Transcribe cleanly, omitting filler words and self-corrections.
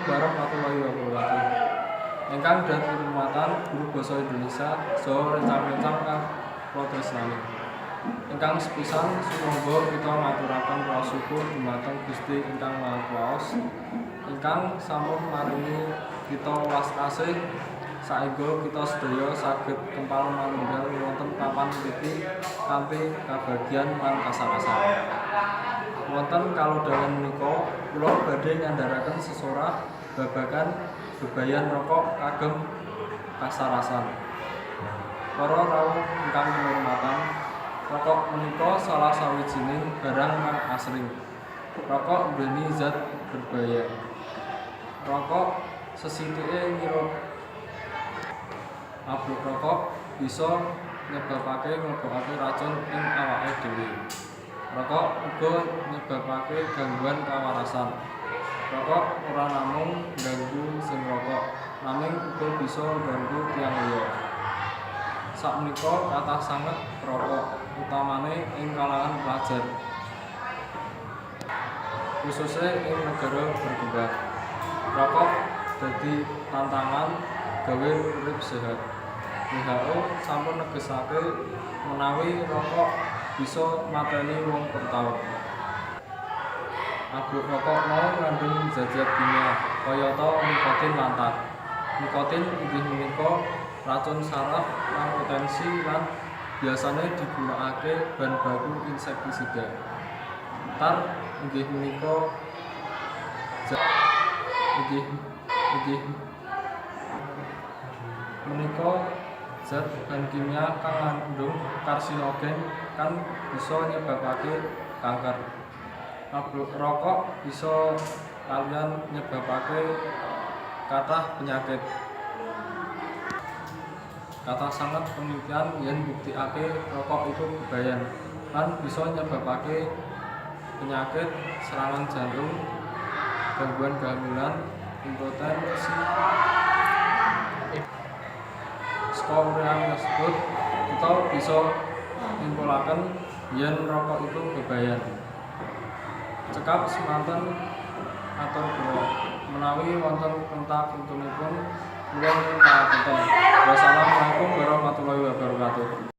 Warahmatullahi wabarakatuh. Ingkang dhat kinurmatan guru basa Indonesia saha rencang-rencang kang kula tresnani. Ingkang sepisan, sumangga kita ngaturaken raos syukur dumateng Gusti ingkang Maha Kuwaos ingkang sampun maringi kita welas asih saengga kita sedaya saged kempal manunggal wonten papan mriki kanthi kabagyan lan kasarasan. Wonten kalodhangan menika kula badhe ngandharaken sesorah babagan bebayan rokok kagem kasarasan. Para rawuh ingkang kinurmatan, rokok menika salah sawijining barang kang asring. Rokok nduweni zat berbahaya. Rokok sesithike ngirup abluk rokok bisa nyebabake mlebokake racun ing awake dhewe. Rokok uga nyebabake gangguan kawarasan. Rokok ora namung ngganggu sing ngrokok, nanging uga bisa ngganggu tiyang liya. Sakmenika kathah sanget perokok, utamane ing kalangan pelajar, kususe ing negara berkembang. Rokok dadi tantangan gawe urip sehat. WHO sampun negesake menawi rokok bisa mateni wong per taun. Abluk rokok mau ngandung zat-zat kimia kayata nikotin lan tar. Nikotin inggih menika racun saraf kang potensi lan biasane digunakake bahan baku insektisida. Tar inggih menika zat inggih inggih menika zat bahan kimia kang ngandung karsinogen kang bisa nyebabake kanker. Abluk rokok bisa kaliyan nyebabake kathah penyakit. Kathah sanget penelitian yen mbuktikake rokok iku bebayan lan bisa nyebabake penyakit serangan jantung, gangguan kehamilan, impotensi. Saka uraian kasebut kita bisa nyimpulaken yen rokok iku bebayan. Cekap semanten atur kula. Menawi wonten kenta-kentunipun kula nyuwun pangapunten. Wassalamualaikum warahmatullahi wabarakatuh.